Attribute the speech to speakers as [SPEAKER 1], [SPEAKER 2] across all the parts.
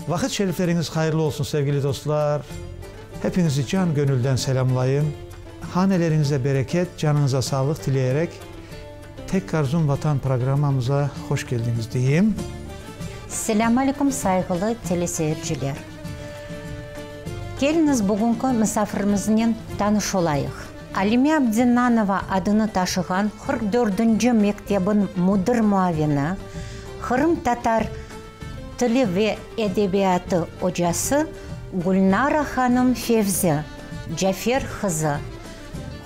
[SPEAKER 1] Vaqıt şerifleriñiz hayırlı olsun, sevgili dostlar! Hepiñizi can gönülden selâmlayım. Haneleriñize bereket, canıñıza sağlıq tileyerek, Tek Arzum Vatan programmamıza hoş keldiñiz deyim.
[SPEAKER 2] Selâm aleyküm, sayğılı teleseyirciler! Keliñiz, bugünki misafirimiznen tanış olayıq. Alime Abdennanova adını taşığan 44-nci mektebin müdir muavini, qırımtatar tili ve edebiyatı ocası Gülnara hanım Fevzi Cafer qızı.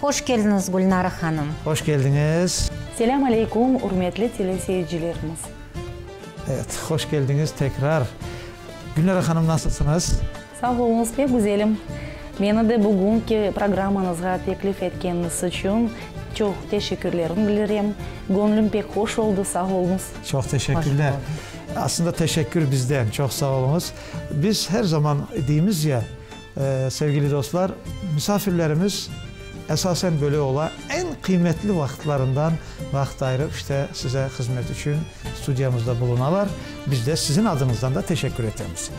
[SPEAKER 2] Hoş keldiñiz, Gülnara hanım!
[SPEAKER 1] Hoş keldiñiz!
[SPEAKER 3] Selâm aleyküm, ürmetli teleseyircilerimiz!
[SPEAKER 1] Evet, hoş keldiñiz tekrar. Gülnara hanım, nasılsıñız?
[SPEAKER 3] Sağ oluñız, pek güzelim. Meni de bugünki programmañızğa teklif etkeniñiz içün çoq teşekkürlerimi bildirem. Göñlüm pek hoş oldı, sağ oluñız.
[SPEAKER 1] Çoq teşekkürler. Aslında teşekkür bizden, çoq sağ oluñız. Biz her zaman deymiz ya, sevgili dostlar, misafirlerimiz esasen böyle ola, eñ qıymetli vaqıtlarından vaqıt ayırıp, işte, size hızmet içün studiyamızda bulunalar. Biz de siziñ adıñızdan da teşekkür etemiz.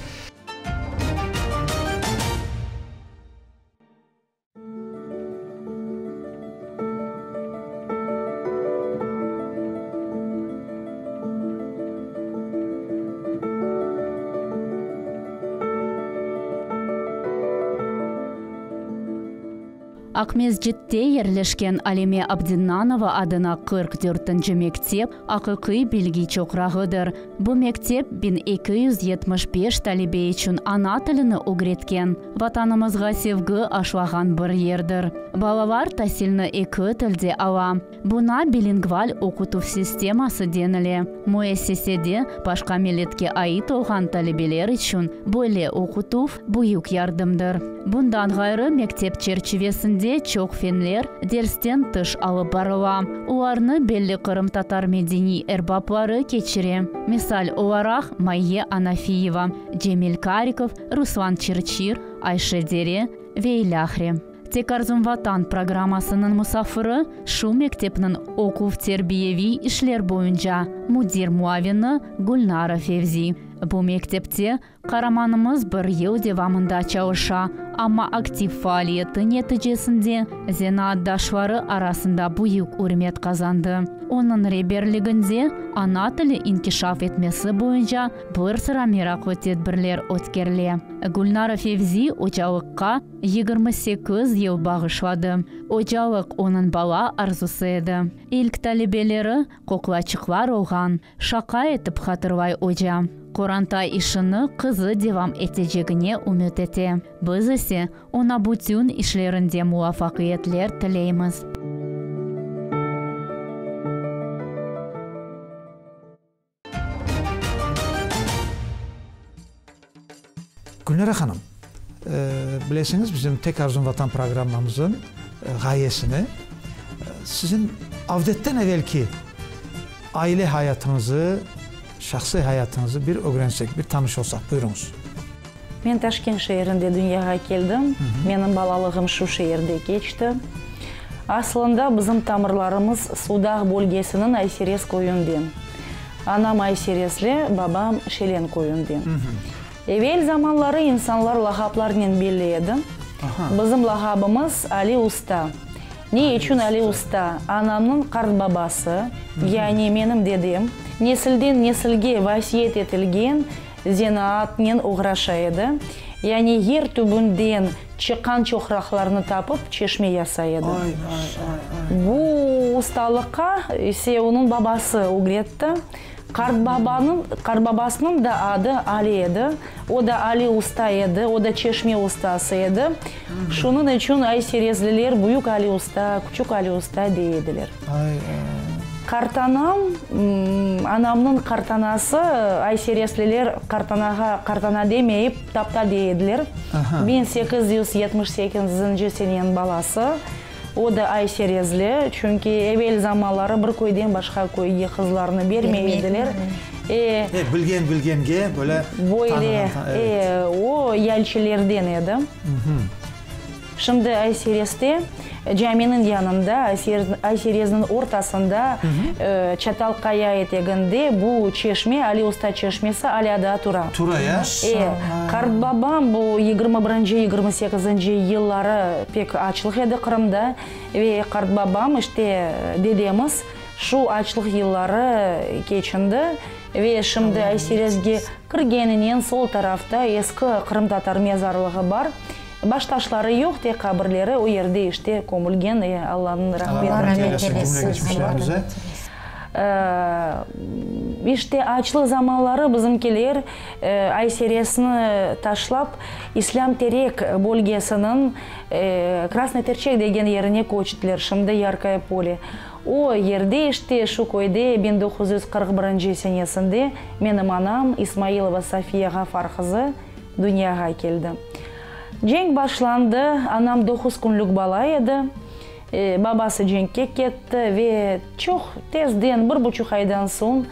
[SPEAKER 4] Aqmescitte yerleşken Alime Abdennanova adına 44-nci mektep aqiqiy bilgi çoqrağıdır. Bu mektep 1275 talebe içün ana tilini ögretken, Vatanımızğa sevgi aşlağan bir yerdir. Balalar tasilni eki tilde ala. Buña bilingval oqutuv sisteması denile. Müessisede başqa milletke ait olğan talebeler içün böyle oqutuv büyük yardımdır. Bundan ğayrı, mektep çerçivesinde çoq fenler dersten tış alıp barıla. Olarnı belli qırımtatar medeniy erbapları keçire, misal olaraq, Mayye Anafiyeva, Cemil Karikov, Ruslan Çirçir, Ayşe Dere ve ilâhre. Tek Arzum Vatan programmasınıñ musafiri şu mektepniñ oquv-terbiyeviy işler boyunca müdir muavini Gülnara Fevzi. Bu mektepte Qaramanımız bir yıl devamında çalışa, amma aktiv faaliyeti neticesinde zenaatdaşları arasında büyük ürmet qazandı. Onıñ reberliginde ana tili inkişaf etmesi boyunca bir sıra meraqlı tedbirler ötkerile. Gülnara Fevzi ocalıqqa 28 yıl bağışladı. Ocalıq onıñ bala arzusı edi. İlk talebeleri qoqlaçıqlar olğan. Şaqa etip hatırlay oca. Qoranta işini qızı devam etecegine ümüt ete. Biz ise oña bütün işlerinde muvafaqiyetler tileymiz.
[SPEAKER 1] Gülnara hanım, bilesiñiz, bizim Tek Arzum Vatan programmamızın ğayesini, siziñ avdetten evelki aile hayatıñızı, şahsiy hayatıñızı bir ögrensek, bir tanış olsaq. Buyurıñız.
[SPEAKER 3] Men Taşkent şeerinde dünyağa keldim. Menim balalığım şu şeerde keçti. Aslında bizim tamırlarımız Sudaq bölgesiniñ Ayserez köyünden. Anam Ayserezli, babam Şelen köyünden. Evel zamanları insanlar lağaplarnen belli edi. Bizim lağabımız Ali Usta. Ne içün Ali Usta? Anamnıñ qartbabası, yani menim dedem, nesilden nesilge vasiyet etilgen zenaatnen oğraşa edi. Yani yer tübünden çıqqan çoqraqlarnı tapıp, çeşme yasay edi. Bu ustalıqqa ise onıñ babası ögretti. Qartbabanıñ, qartbabasınıñ da adı Ali edi. O da Ali usta edi, o da çeşme ustası edi. Şunıñ içün ayserezliler Büyük Ali usta, Küçük Ali usta dey ediler. Qartanam, anamnıñ qartanası, ayserezliler qartanağa qartana demeyip, tapta dey ediler. 1878-nci seneniñ balası. O da ayserezli, çünki evel zamanları bir köyden başqa köyge qızlarnı bermey ediler.
[SPEAKER 1] E, bilgen bilgenge, böyle
[SPEAKER 3] Böyle, e, o yalçilerden edi. Şimdi Ayserezde. Caminiñ yanında, Ayserezniñ ortasında, Çatal Qaya eteginde bu çeşme, Ali Usta çeşmesi alâ daa tura.
[SPEAKER 1] Tura, ya?
[SPEAKER 3] E, qartbabam bu yigirmi birinci, yigirmi sekizinci yılları pek açlıq edi Qırımda ve qartbabam, işte, dedemiz şu açlıq yılları keçindi ve şimdi Ayserezge kirgeninen sol tarafta eski qırımtatar mezarlığı bar. Baştaşları yoq, tek qabirleri o yerde işte kömülgen, e, Allanıñ rahmeti.
[SPEAKER 1] Allah rahmet eylesin cümle geçmişlerimize.
[SPEAKER 3] İşte açlıq zamanları bizimkiler Ayseresni taşlap, İslâm Terek bölgesiniñ Krasnıy Terçek degen yerine köçtiler, şimdi Yarkoye Pole. O yerde işte şu köyde 1941 senesinde menim anam İsmailova Safiye Ğafar qızı dünyağa keldi. Cenk başlandı, anam doquz künlük bala edi. Babası cenkke ketti ve çoq tezden, bir buçuq aydan soñ,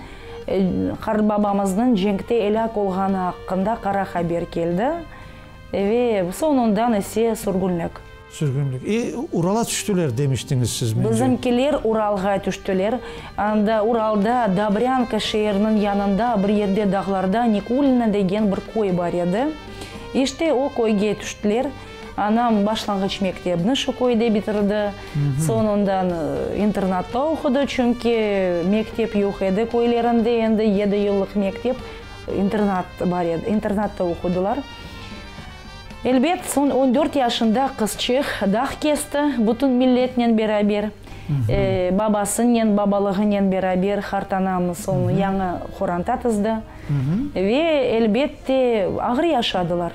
[SPEAKER 3] qartbabamıznıñ cenkte elâk olğanı aqqında qara haber keldi ve soñundan ise sürgünlik.
[SPEAKER 1] Sürgünlik. E, Urala tüştüler demiştiñiz siz mence.
[SPEAKER 3] Bizimkiler Uralğa tüştüler. Anda, Uralda, Dobrânka şeeriniñ yanında bir yerde dağlarda Nikulino degen bir köy bar edi. İşte, o köyge tüştiler. Anam başlanğıç mektebni şu köyde bitirdi. Soñundan internatta oqudı, çünki mektep yoq edi köylerinde endi, yedi yıllıq mektep, internat bar edi, internatta oqudılar. Elbet, soñ on dört yaşında qızçıq dağ kesti bütün milletnen beraber, babasınen, babalığınen beraber qartanam soñ yañı qoranta tizdi. Ve, elbette, ağır yaşadılar.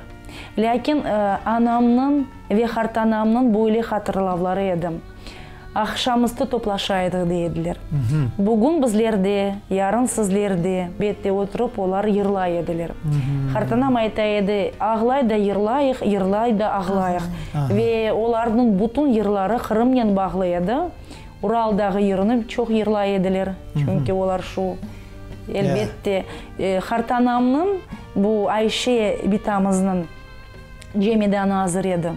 [SPEAKER 3] Lâkin anamnıñ ve qartanamnıñ böyle hatırlavları edi. Aqşamüstü toplaşa edik, dey ediler. Bugün bizlerde, yarın sizlerde, bette oturıp olar yırlay ediler. Qartanam ayta edi, Ağlay da yırlayıq, yırlay da ağlayıq. Ve olarnıñ bütün yırları Qırımnen bağlı edi. Ural dağı yırını çoq yırlay ediler, çünki olar şu, elbette, qartanamnıñ, bu Ayşe bitamıznıñ cemidanı azır edi.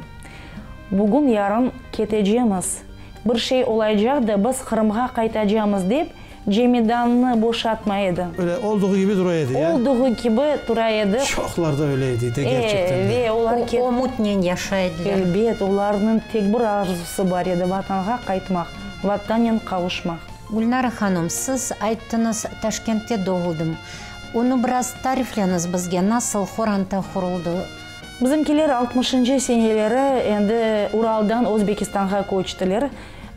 [SPEAKER 3] Bugün, yarın ketecemiz, bir şey olaycaq da biz Qırımğa qaytacamız, dep, cemidannı boşatmay edi.
[SPEAKER 1] Öyle, olduğu kibi tura edi, ya?
[SPEAKER 3] Olduğu kibi tura edi.
[SPEAKER 1] Çoqlarda öyle edi, de, kerçekten de.
[SPEAKER 3] Ve olar
[SPEAKER 2] O umutnen yaşay ediler.
[SPEAKER 3] Elbet, olarnıñ tek bir arzusı bar edi, Vatanğa qaytmaq, Vatannen qavuşmaq.
[SPEAKER 2] Gülnara hanım, siz ayttıñız, Taşkentte doğuldım. Onı biraz tarifleñiz bizge, nasıl qoranta quruldı?
[SPEAKER 3] Bizimkiler altmışıncı seneleri endi Uraldan Özbekistanğa köçtiler.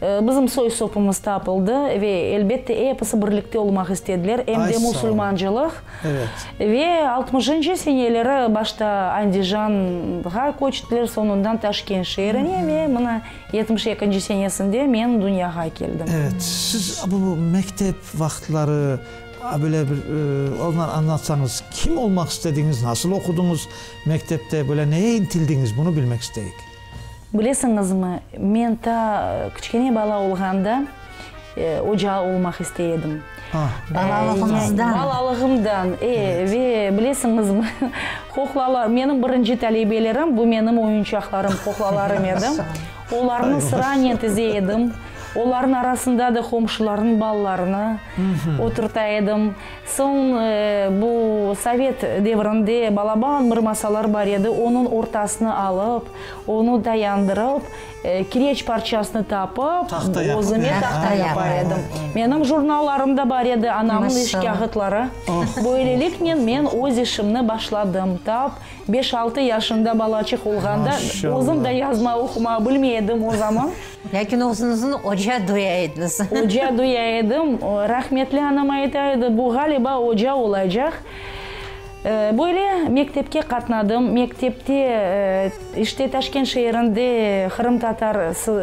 [SPEAKER 3] Bizim soy-sopumız tapıldı ve, elbette, episi birlikte olmaq istediler, em de musulmancılıq. Ve altmışıncı seneleri başta Andijanğa köçtiler, soñundan Taşkent şeerine ve mına yetmiş ekinci senesinde men dünyağa keldim.
[SPEAKER 1] Evet, siz bu mektep vaqıtları, Böyle bir ondan añlatsañız, kim olmaq istediñiz, nasıl oqudıñız mektepte, böyle neye intildiñiz, bunı bilmek isteyik.
[SPEAKER 3] Bilesiñizmi, men ta kiçkene bala olğanda oca olmaq istey edim.
[SPEAKER 2] Balalığıñızdan?
[SPEAKER 3] Balalığımdan, e, ve bilesiñizmi, qoqlalar, menim birinci talebelerim, bu menim oyunçaqlarım, qoqlalarım edi. Olarnı sıranen tize edim. Olarnıñ arasında da qomşularnıñ balalarını oturta edim. Soñ bu sovet devrinde balaban bir masalar bar edi, onıñ ortasını alıp, onı dayandırıp, kireç parçasını tapıp, özüme tahta yapa edim. Menim jurnallarım da bar edi, anamnıñ iş kâğıtları. Böyleliknen men öz işimni başladım. Tap beş-altı yaşında balaçıq olğanda, özüm de yazma, oqumağa bilmey edim o zaman.
[SPEAKER 2] Lâkin özüñizni oca duya ediñiz.
[SPEAKER 3] Oca duya edim. Rahmetli anam ayta edi, bu, ğaliba, oca olacaq. Böyle mektepke qatnadım. Mektepte, işte, Taşkent şeerinde qırımtatar,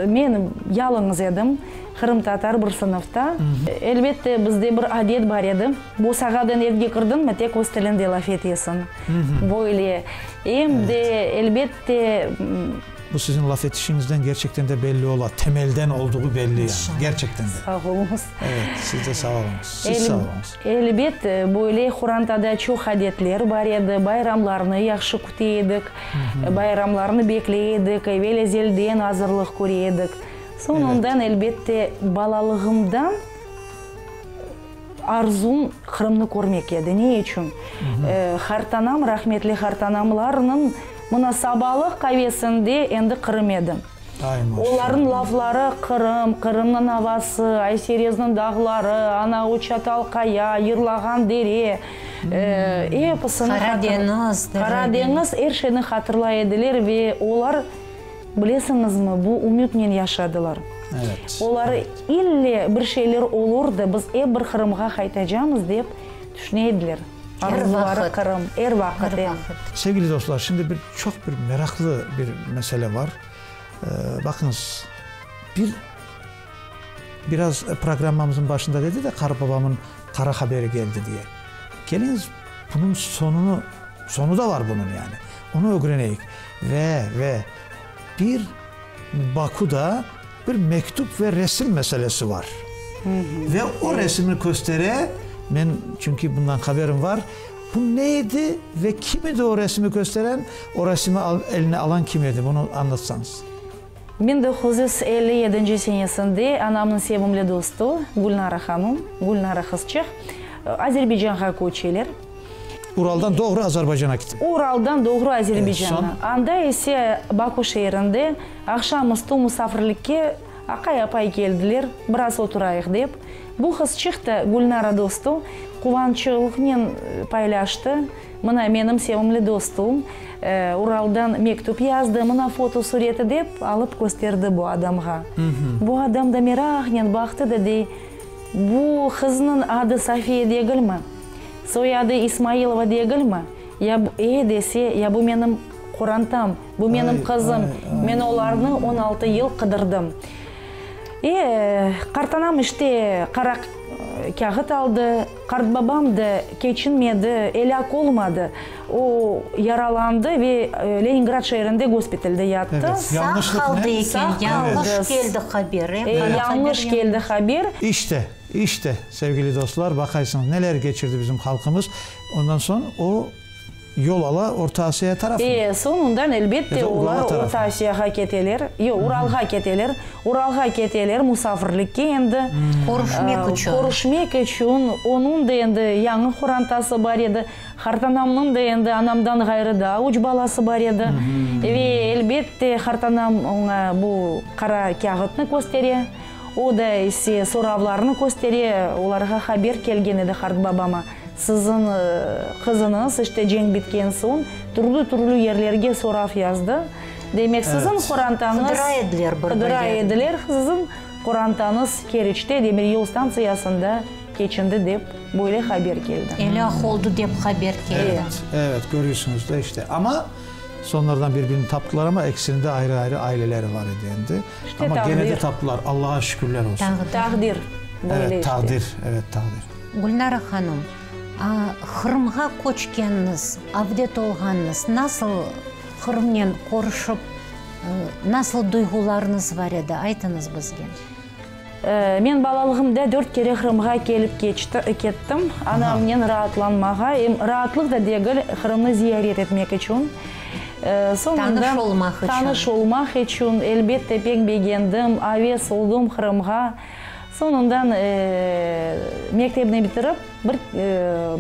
[SPEAKER 3] men yalıñız edim, qırımtatar bir sınıfta. Elbette, bizde bir adet bar edi, bosağadan evge kirdiñmi, tek öz tilinde laf etesiñ. Böyle. Em de, elbette.
[SPEAKER 1] Bu siziñ laf etişiñizden gerçekten de belli ola, temelden olduğu belli yani, gerçekten de.
[SPEAKER 3] Sağ oluñız.
[SPEAKER 1] Evet, siz de sağ oluñız. Siz sağ oluñız.
[SPEAKER 3] Elbet, böyle qorantada çoq adetler bar edi, bayramlarnı yahşı küte edik, bayramlarnı bekley edik, evel-ezelden azırlıq köre edik. Soñundan, elbette, balalığımdan arzum Qırımnı körmek edi. Ne içün? Qartanam, rahmetli qartanamlarnıñ mına sabalıq qavesinde endi Qırım edi. Olarnıñ lafları Qırım, Qırımnıñ avası, Ayserezniñ dağları, ana o Çatal Qaya, yırlağan dere, episini
[SPEAKER 2] Qara deñiz,
[SPEAKER 3] Qara deñiz, er şeyni hatırlay ediler ve olar, bilesiñizmi, bu ümütnen yaşadılar. Olar ille bir şeyler olur da, biz ep bir Qırımğa qaytacamız, dep tüşüne ediler. Arzuları Qırım, er vaqıt, e.
[SPEAKER 1] Sevgili dostlar, şimdi bir çoq bir meraqlı bir mesele var. Baqıñız, bir biraz programmamıznıñ başında dedi de, qartbabamın qara haberi keldi diye. Keliñiz, bunıñ sonunı, soñu da var bunıñ yani, onı ögreneyik. Ve, ve bir Bakuda bir mektüp ve resim meselesi var. Ve o resimni köstere, men çünki bundan haberim var, bu ne edi ve kim edi o resimi kösteren, o resimi eline alan kim edi, bunı añlatsañız.
[SPEAKER 3] 1957 senesinde anamnıñ sevimli dostu Gülnara hanım, Gülnara qızçıq, Azerbaycanğa köçeler.
[SPEAKER 1] Uraldan doğru Azerbaycana ketip.
[SPEAKER 3] Uraldan doğru Azerbaycana. Anda ise Baku şeerinde aqşam üstü musafirlikke aqay-apay keldiler, biraz oturayıq dep. Bu qızçıq da, Gülnara dostu, quvançlıqnen paylaştı, Mına, menim sevimli dostum Uraldan mektüp yazdı, mına fotosureti dep alıp kösterdi bu adamğa. Bu adam da meraqnen baqtı da dey, Bu qıznıñ adı Safiye degilmi? Soyadı İsmailova degilmi? Ya, e dese, ya bu menim qorantam, bu menim qızım, men olarnı 16 yıl qıdırdım. E, qartanam işte qara kâğıt aldı, qartbabam da keçinmedi, elâk olmadı. O, yaralandı ve Leningrad şeerinde gospitalde yattı.
[SPEAKER 1] Evet,
[SPEAKER 2] Sağ qaldı eken, yañlış keldi haber, e,
[SPEAKER 3] qara haber yañlış keldi haber.
[SPEAKER 1] İşte, işte, sevgili dostlar, baqaysıñız, neler keçirdi bizim halqımız. Ondan soñ o yol ala Orta Asiya tarafına.
[SPEAKER 3] E, soñundan, elbette, olar Orta Asiyağa keteler, yoq, Uralğa keteler. Uralğa keteler musafirlikke endi.
[SPEAKER 2] Körüşmek içün.
[SPEAKER 3] Körüşmek içün. Onıñ da endi yañı qorantası bar edi. Qartanamnıñ da endi anamdan ğayrı daa üç balası bar edi. Ve, elbette, qartanam oña bu qara kâğıtnı köstere. O da ise soravlarnı köstere. Olarğa haber kelgen edi qartbabama, siziñ qızıñız, işte, cenk bitken soñ, türlü-türlü yerlerge sorav yazdı. Demek, siziñ qorantañız.
[SPEAKER 2] Qıdıra ediler bir-birlerini.
[SPEAKER 3] Qıdıra ediler. Siziñ qorantañız Keriçte demiryol stantsiyasında keçindi dep böyle haber keldi.
[SPEAKER 2] Elâk oldı dep haber keldi.
[SPEAKER 1] Evet, evet, körüyorsunuz da işte. Amma sonlardan bir-birini taptılar, amma ekisiniñ de ayrı-ayrı aileleri var edi endi.
[SPEAKER 3] İşte
[SPEAKER 1] Amma gene de
[SPEAKER 3] taqdir.
[SPEAKER 1] taptılar, Allağa şükürler olsun.
[SPEAKER 3] Taqdir böyle
[SPEAKER 1] Evet,
[SPEAKER 3] işte.
[SPEAKER 1] taqdir, evet, taqdir.
[SPEAKER 2] Gülnara hanım, Qırımğa köçkeniñiz, avdet olğanıñız nasıl Qırımnen körüşip, nasıl duyğularıñız var edi, aytıñız bizge.
[SPEAKER 3] Men balalığımda dört kere Qırımğa kelip kettim, anamnen raatlanmağa, em raatlıq da degil, Qırımnı ziyaret etmek içün.
[SPEAKER 2] Soñunda, Tanış olmaq içün.
[SPEAKER 3] Tanış olmaq içün, elbette, pek begendim, aves oldım Qırımğa. Soñundan mektebni bitirip, bir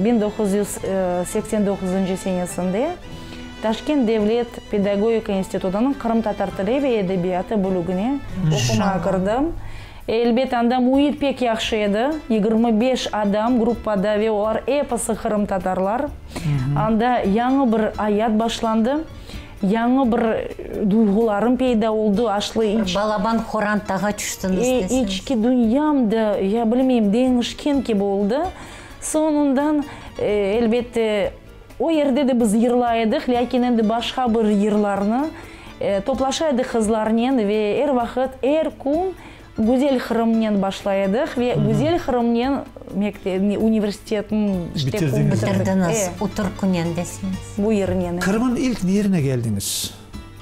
[SPEAKER 3] 1989 senesinde Taşkent devlet pedagogika institutınıñ qırımtatar tili ve edebiyatı bölügine oqumağa kirdim. Elbet, anda müit pek yahşı edi, 25 adam gruppada ve olar episi qırımtatarlar. Anda yañı bir ayat başlandı, yañı bir duyğularım peyda oldı, aşlı iç.
[SPEAKER 2] Bir balaban qorantağa tüştiñiz deseñiz.
[SPEAKER 3] İçki dünyam da, ya bilmeyim, deñişken kibi oldı. Soñundan, elbette, O yerde de biz yırlay edik, lâkin endi başqa bir yırlarnı. Toplaşa edik qızlarnen ve er vaqıt, er kün Güzel Qırımnen başlay edik ve Güzel Qırımnen universitetniñ işte
[SPEAKER 1] Bitirdiñiz.
[SPEAKER 2] Bitirdiñiz, o türkünen deseñiz.
[SPEAKER 3] Bu yırnen.
[SPEAKER 1] Qırım'ın ilk nerine keldiñiz?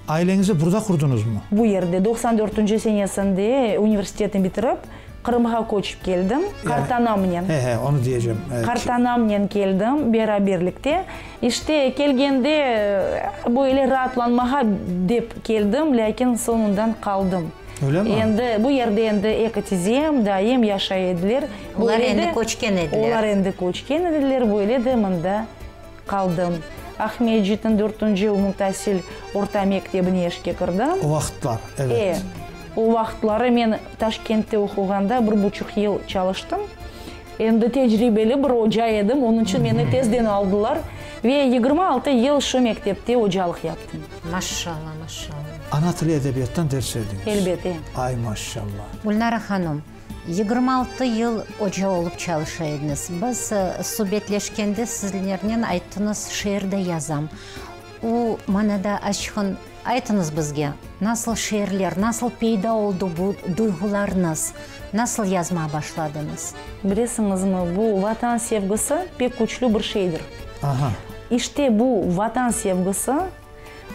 [SPEAKER 1] Aileñizi burda qurduñızmı?
[SPEAKER 3] Bu yerde, 94-nci senesinde universitetni bitirip, Qırımğa köçip keldim, qartanamnen.
[SPEAKER 1] He, he, onı diyecem.
[SPEAKER 3] Qartanamnen keldim, beraberlikte. İşte, kelgende, böyle raatlanmağa dep keldim, lâkin soñundan qaldım.
[SPEAKER 1] Öyle mi?
[SPEAKER 3] Endi bu yerde endi eki tizem, dayım yaşay ediler.
[SPEAKER 2] Olar
[SPEAKER 3] Böyle
[SPEAKER 2] endi
[SPEAKER 3] de-
[SPEAKER 2] köçken ediler.
[SPEAKER 3] Olar endi köçken ediler, böyle de mında qaldım. Aqmescitniñ dörtünci umumtasil orta mektebine işke kirdim.
[SPEAKER 1] O vaqıtlar,
[SPEAKER 3] E,
[SPEAKER 1] evet.
[SPEAKER 3] o vaqıtları men Taşkentte oquğanda bir buçuq yıl çalıştım. Endi tecribeli bir oca edim, onıñ içün meni tezden aldılar ve 26 yıl şu mektepte ocalıq yaptım.
[SPEAKER 2] Maşşalla, maşşalla.
[SPEAKER 1] Ana tili edebiyattan ders berdiñiz.
[SPEAKER 3] Elbet, e.
[SPEAKER 1] Ay, maşşalla.
[SPEAKER 2] Gülnara hanım, 26 yıl oca olıp çalışa ediñiz. Biz subetleşkende sizlernen ayttıñız, şiir de yazam. O manada açqın aytıñız bizge, nasıl şiirler, nasıl peyda oldı bu duyğularıñız, nasıl yazmağa başladıñız?
[SPEAKER 3] Bilesiñizmi, bu Vatan sevgisi pek küçlü bir şeydir.
[SPEAKER 1] Aha.
[SPEAKER 3] İşte bu Vatan sevgisi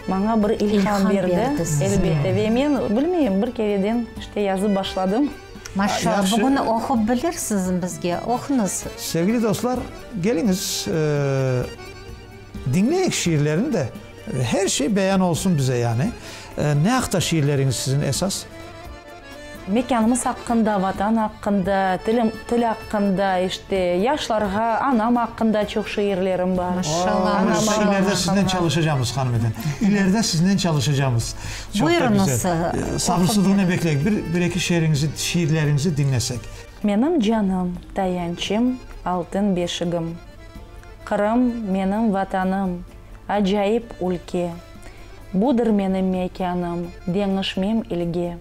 [SPEAKER 3] maña bir ilham
[SPEAKER 2] İlham
[SPEAKER 3] berdi,
[SPEAKER 2] berdi sizge.
[SPEAKER 3] elbette. Ve men, bilmeyim, bir kereden işte yazıp başladım.
[SPEAKER 2] Maşallah,
[SPEAKER 1] Yahşı.
[SPEAKER 2] bugün oqup bilirsiz bizge, oquñız.
[SPEAKER 1] Sevgili dostlar, keliñiz, diñleyik şiirlerini de, her şey beyan olsun bize yani. Ne aqta şiirleriñiz siziñ esas?
[SPEAKER 3] Mekânımız aqqında, Vatan aqqında, tilim, til aqqında, işte, yaşlarğa, anam aqqında çoq şiirlerim bar.
[SPEAKER 2] Maşallah,
[SPEAKER 3] Anam,
[SPEAKER 2] maşallah.
[SPEAKER 3] babam
[SPEAKER 1] İleride siznen
[SPEAKER 3] aqqında.
[SPEAKER 1] çalışacağımız, hanım efendi. İleride siznen çalışacağımız. Çoq da
[SPEAKER 2] Buyurıñız,
[SPEAKER 1] güzel.
[SPEAKER 2] oqup
[SPEAKER 1] Sabırsızlıqnen bekleyik. Bir, bir-eki şiiriñizi, şiirleriñizi diñlesek.
[SPEAKER 3] Menim canım, tayançım, altın beşigim. Qırım, menim Vatanım, acayip ülke. Budır menim mekânım, deñişmem ilge.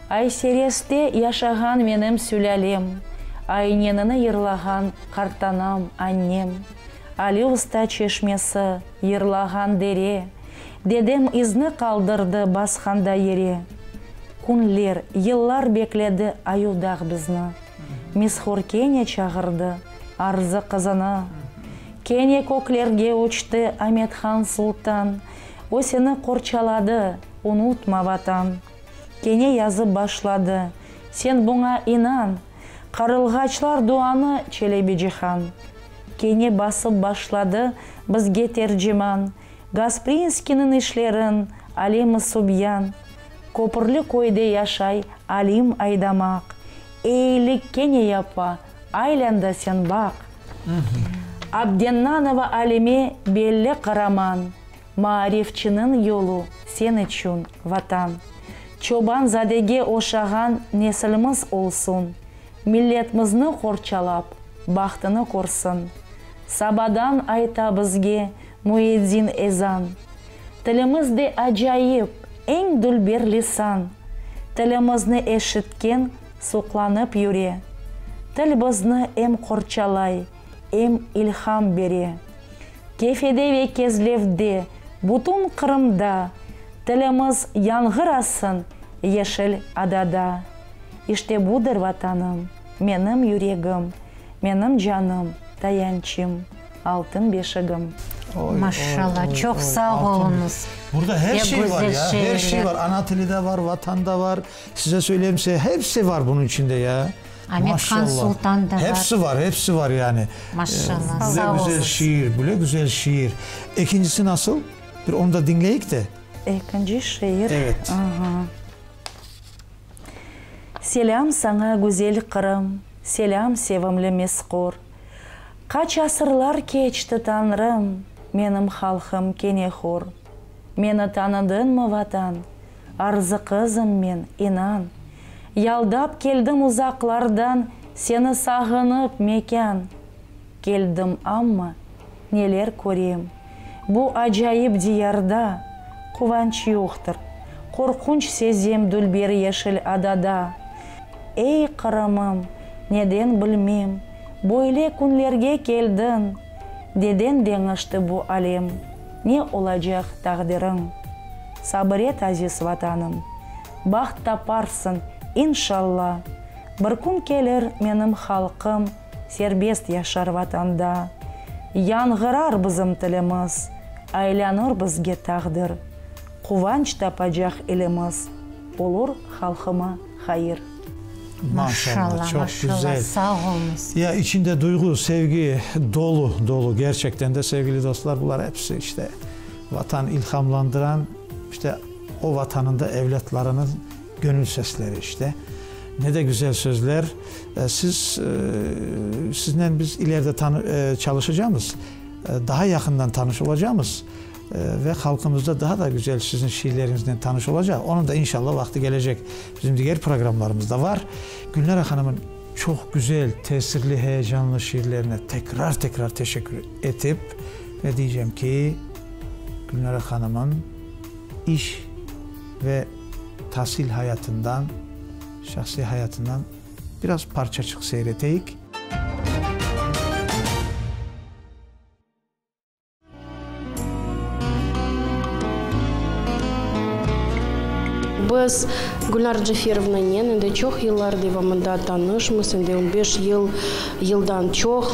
[SPEAKER 3] Aysereste yaşağan menim sülâlem, Aynenini yırlağan qartanam, annem. Ali Usta çeşmesi, yırlağan dere, Dedem izni qaldırdı basqanda yere. Künler, yıllar bekledi Ayuvdağ bizni, Mishor kene çağırdı Arzı qızını. Kene köklerge uçtı Amet-Han Sultan, O seni qorçaladı, unutma, Vatan. Kene yazıp başladı, sen buña inan, Qarılğaçlar duanı Çelebicihan. Kene basıp başladı bizge Terciman, Gasprinskiyniñ işlerin Alim-i Subyan. Köpürli köyde yaşay Alim Aydamaq, Eyilik kene yapa, aylan da sen baq. Abdennanova Alime belli qaraman, Maarifçiniñ yolu sen içün, Vatan. Çoban-zadege oşağan nesilimiz olsun, Milletimizni qorçalap, bahtını körsin. Sabadan ayta bizge müezzin ezan, Tilimiz de acayip, eñ dülber lisan. Tilimizni eşitken suqlanıp yüre. Til bizni em qorçalay, em ilham bere. Kefede ve Kezlevde, bütün Qırımda tilimiz yañğırasın yeşil adada. İşte budır Vatanım, menim yüregim, menim canım, tayançım, altın beşigim.
[SPEAKER 2] Maşallah, çoq sağ oluñız.
[SPEAKER 1] Burada her
[SPEAKER 2] Ne
[SPEAKER 1] şey var
[SPEAKER 2] güzel
[SPEAKER 1] ya, her şey
[SPEAKER 2] şiirler.
[SPEAKER 1] var. Ana tili de var, Vatan da var. Size söyleyeyim size, hepsi var bunıñ içinde ya.
[SPEAKER 2] Amet Han
[SPEAKER 1] Maşallah.
[SPEAKER 2] Sultan da var.
[SPEAKER 1] Hepsi var, hepsi var yani.
[SPEAKER 2] Maşallah,
[SPEAKER 1] Böyle
[SPEAKER 2] sağ
[SPEAKER 1] güzel
[SPEAKER 2] olsun.
[SPEAKER 1] şiir, böyle güzel şiir. Ekincisi nasıl? Bir onu da diñleyik de.
[SPEAKER 3] Ekinci şiir.
[SPEAKER 1] Evet.
[SPEAKER 3] Aha. Selâm saña, güzel Qırım, selâm, sevimli Meskor. Qaç asırlar keçti, Tañrım, menim halqım kene hor. Meni tanıdıñmı, Vatan? Arzı qızım men, inan. Yaldap keldim uzaqlardan, seni sağınıp, mekân. Keldim amma, neler körem, bu acayip diyarda quvanç yoqtır, qorqunç sezem dülber yeşil adada. Ey, Qırımım, neden bilmem, böyle künlerge keldiñ, Neden deñişti bu alem, ne olacaq taqdiriñ? Sabır et, aziz Vatanım, baht taparsıñ, inşalla, Bir kün kelir menim halqım serbest yaşar Vatanda. Yañğırar bizim tilimiz, aylanır bizge taqdir, Quvanç tapacaq ilimiz, olur halqıma hayır.
[SPEAKER 1] Maşallah,
[SPEAKER 2] Maşallah,
[SPEAKER 1] çok
[SPEAKER 2] maşallah,
[SPEAKER 1] güzel.
[SPEAKER 2] sağ oluñız.
[SPEAKER 1] Ya içinde duyğu, sevgi dolu, dolu. Gerçekten de sevgili dostlar, bular hepsi işte Vatan ilhamlandıran, işte o Vatanında evlâtlarınıñ. Gönül sesleri işte. Ne de güzel sözler. Siz, siznen biz ileride tanı çalışacamız, daha yaqından tanış olacamız ve halqımız da daha da güzel siziñ şiirleriñiznen tanış olacaq. Onıñ da inşallah vaqtı kelecek. Bizim diger programlarımız da var. Gülnara hanımın çoq güzel, tesirli, heyecanlı şiirlerine tekrar-tekrar teşekkür etip ve diycem ki, Gülnara hanımın iş ve tasil hayatından, şahsiy hayatından biraz parçaçıq seyir eteyik.
[SPEAKER 5] Biz Gülnara Caferovnanen endi çoq yıllar devamında tanışmız, endi on beş yıl, yıldan çoq.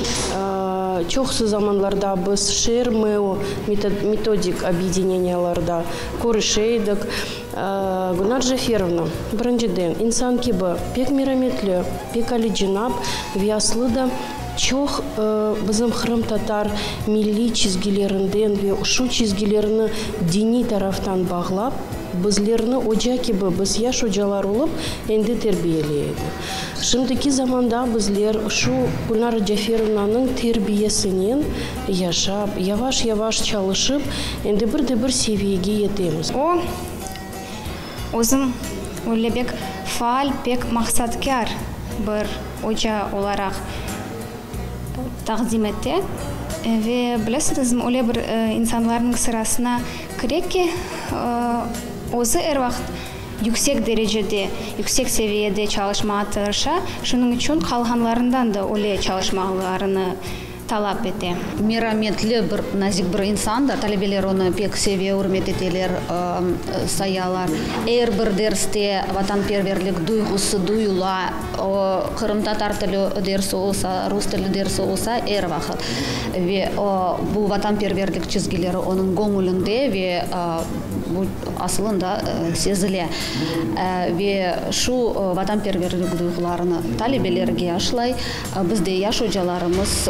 [SPEAKER 5] Çoqusı zamanlarda biz şeer MEU metodik obyedeneniyalarda körüşe edik. Gülnar Caferovna, birinciden, insan kibi pek merametli, pek alicenap ve aslı da çoq bizim qırımtatar milliy çizgilerinden ve şu çizgilerni diniy taraftan bağlap, bizlerni oca kibi, biz yaş ocalar olıp, endi terbiyeley edi. Şimdiki zamanda bizler şu Gülnara Caferovnanıñ terbiyesinen yaşap, yavaş-yavaş çalışıp, endi bir de bir seviyege yetemiz.
[SPEAKER 6] O, özün öyle pek faal, pek maqsatkâr bir oca olaraq taqdim ete. Ve bilesiñizmi, öyle bir insanlarnıñ sırasına kire ki, özü er vaqıt Yüksek derecede, yüksek seviyede çalışmağa tırışa, şunıñ içün qalğanlarından da öyle çalışmalarını talap ete.
[SPEAKER 7] Merametli bir, nazik bir insandır. Talebeler onı pek seve, ürmet eteler, sayalar. Er bir derste vatanperverlik duyğusı duyula. O, qırımtatar tili dersi olsa, rus tili dersi olsa, er vaqıt. Ve bu vatanperverlik çizgileri onıñ göñülinde ve bu asılında sezile. Ve şu vatanperverlik duyğularını talebelerge aşlay. Biz de yaş ocalarımız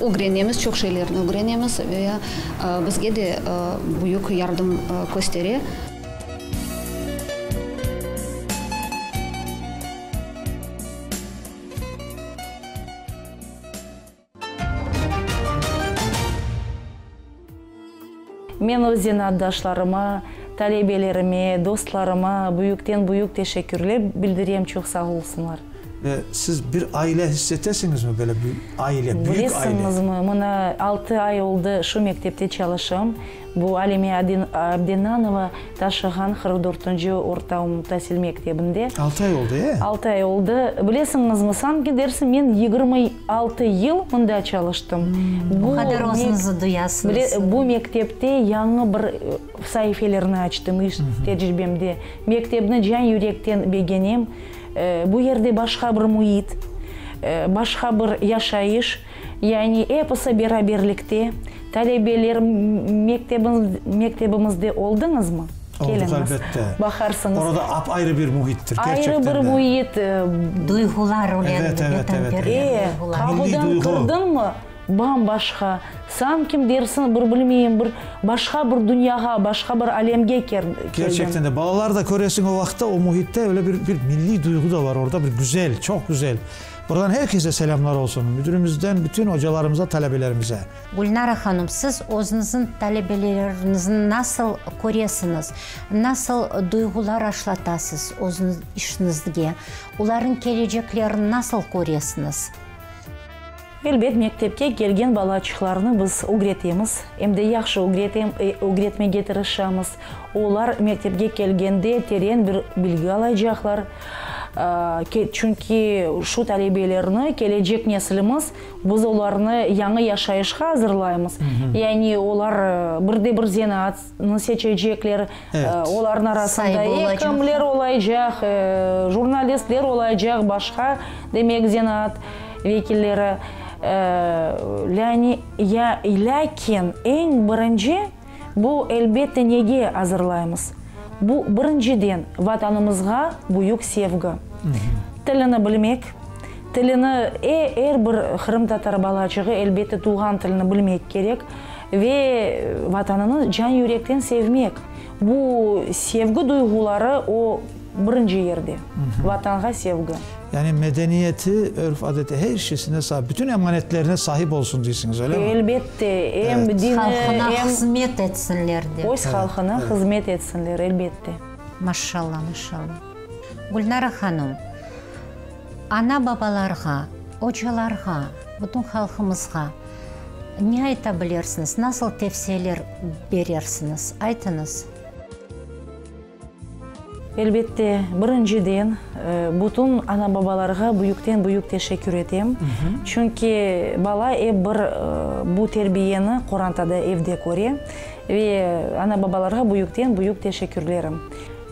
[SPEAKER 7] ögrenemiz, çoq şeylerni ögrenemiz ve bizge de büyük yardım köstere.
[SPEAKER 3] Men öz zenaatdaşlarıma, talebelerime, dostlarıma büyükten-büyük teşekkürler bildirem, çoq sağ olsunlar.
[SPEAKER 1] Ve siz bir aile hiss etesiñizmi, böyle bir aile, büyük aile?
[SPEAKER 3] Bilesiñizmi, mına altı ay oldı şu mektepte çalışam. Bu Alime Abdennanova taşığan qırq dörtünci orta umumtasil mektebinde.
[SPEAKER 1] Altı ay oldı, e?
[SPEAKER 3] Altı ay oldı. Bilesiñizmi, sanki dersiñ men 26 yıl mında çalıştım.
[SPEAKER 2] O qadar özüñizni duyasıñız.
[SPEAKER 3] Bu mektepte yañı bir saifelerni açtım iş tecribemde. Mektepni can-yürekten begenem. Bu yerde başqa bir müit, başqa bir yaşayış. Yani episi beraberlikte. Talebeler, mektebimizde oldıñızmı?
[SPEAKER 1] Oldıq, elbette.
[SPEAKER 3] Baqarsıñız.
[SPEAKER 1] Orada ap-ayrı bir müittir, kerçekten de.
[SPEAKER 3] Ayrı bir müit.
[SPEAKER 2] Duyğular,
[SPEAKER 1] Evet, evet, evet.
[SPEAKER 3] E, qapudan kirdiñmi, bam-başqa. Sanki dersiñ, bir bilmeyim, bir başqa bir dünyağa, başqa bir alemge keldiñ.
[SPEAKER 1] Kerçekten de. Balalar da köresiñ o vaqıtta, o müitte öyle bir bir milliy duyğu da var orada, bir güzel, çoq güzel. Buradan her kese selâmlar olsun, müdürimizden bütün ocalarımıza, talebelerimize.
[SPEAKER 2] Gülnara hanım, siz özüñizniñ talebeleriñizni nasıl köresiñiz? Nasıl duyğular aşlatasız özüñiz işiñizge? Olarnıñ keleceklerini nasıl köresiñiz?
[SPEAKER 3] Elbet, mektepke kelgen balaçıqlarnı biz ögretemiz, em de yahşı ögretmege tırışamız. Olar mektepke kelgende teren bir bilgi alacaqlar, çünki şu talebelerni, kelecek neslimiz, biz olarnı yañı yaşayışqa azırlaymız. Yani olar bir de bir zenaatnı seçecekler, olarnıñ arasında ekimler olacaq, jurnalistler olacaq, başqa, demek, zenaat vekilleri. Yani, lâkin eñ birinci Bu, elbette, nege azırlaymız? Bu, birinciden, Vatanımızğa büyük sevgi. Tilini bilmek, tilini, e, er bir qırımtatar balaçığı, elbette, tuvğan tilini bilmek kerek ve Vatanını can-yürekten sevmek. Bu sevgi duyğuları o birinci yerde, Vatanğa sevgi.
[SPEAKER 1] Yani medeniyeti, örf-adeti, her şeysine sahip, bütün emanetlerine sahip olsun deysiñiz, öyle mi?
[SPEAKER 3] Elbette, em dini,
[SPEAKER 2] Halqına
[SPEAKER 3] em.
[SPEAKER 2] hızmet etsinler dep.
[SPEAKER 3] Öz halqına hızmet etsinler, elbette.
[SPEAKER 2] Maşşalla, maşşalla. Gülnara hanım, ana-babalarğa, ocalarğa, bütün halqımızğa ne ayta bilersiñiz, nasıl tevsiyeler berersiñiz? Aytıñız.
[SPEAKER 3] Elbette, birinciden, bütün ana-babalarğa büyükten-büyük teşekkür etem. Çünki bala ep bir bu terbiyeni qorantada, evde köre. Ve ana-babalarğa büyükten-büyük teşekkürlerim.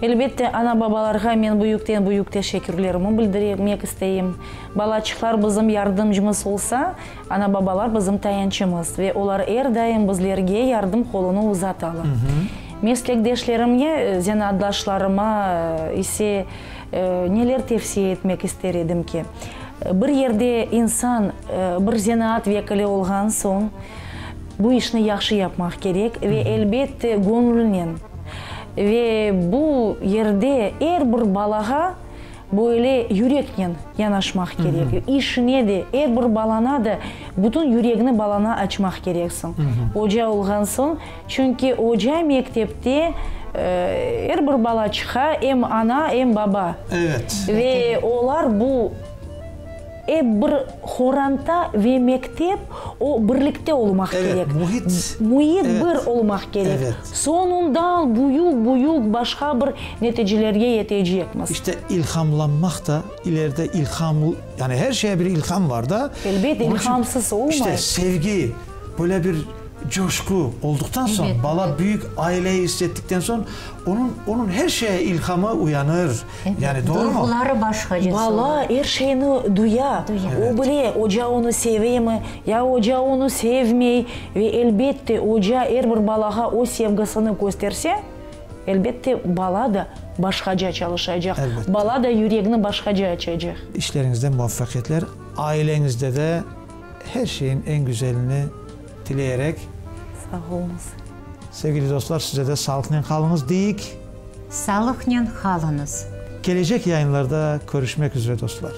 [SPEAKER 3] Elbette, ana-babalarğa men büyükten-büyük teşekkürlerimi bildirmek isteyim. Balaçıqlar bizim yardımcımız olsa, ana-babalar bizim tayançımız ve olar er daim bizlerge yardım qolunı uzatalar. Meslekdeşlerimge, zenaatdaşlarıma ise neler tevsiye etmek ister edim ki, bir yerde insan bir zenaat vekili olğan soñ, bu işni yahşı yapmaq kerek ve, elbette, göñlünen. Ve bu yerde er bir balağa böyle yüreknen yanaşmaq kerek. İşine de, er bir balana da bütün yüregini balana açmaq kereksiñ. Oca olğan soñ, çünki oca mektepte er bir balaçıqqa em ana, em baba. Ve olar bu. Ep bir horanta ve mektep o birlikte olmaq
[SPEAKER 1] Evet,
[SPEAKER 3] kerek.
[SPEAKER 1] mühit.
[SPEAKER 3] Müit
[SPEAKER 1] Evet.
[SPEAKER 3] bir olmaq kerek.
[SPEAKER 1] Evet.
[SPEAKER 3] Soñundan büyük-büyük başqa bir neticelerge yetecekmiz.
[SPEAKER 1] İşte ilhamlanmaq da ileride ilham, yani her şeye bir ilham var da.
[SPEAKER 3] Elbet,
[SPEAKER 1] Onıñ içün
[SPEAKER 3] ilhamsız olmay.
[SPEAKER 1] İşte sevgi, böyle bir coşqu olduqtan soñ,
[SPEAKER 2] Elbet,
[SPEAKER 1] bala
[SPEAKER 2] evet.
[SPEAKER 1] büyük aileyi issettikten soñ, onıñ, onıñ her şeye ilhamı uyanır. Yani doğru mu?
[SPEAKER 2] Duyğuları başqaca
[SPEAKER 3] Bala er şeyni duya. O bile, oca onı sevemi, ya oca onı sevmey. Ve elbette, oca er bir balağa öz sevgisini kösterse, elbette, bala da başqaca çalışacaq, bala da yüregini başqaca açacaq.
[SPEAKER 1] İşleriñizde muvafaqiyetler, aileñizde de her şeyin eñ güzelini tileyerek.
[SPEAKER 3] Sağ oluñız.
[SPEAKER 1] Sevgili dostlar, size de sağlıqnen qalıñız deyik.
[SPEAKER 2] Sağlıqnen qalıñız.
[SPEAKER 1] Kelecek yayınlarda körüşmek üzre, dostlar.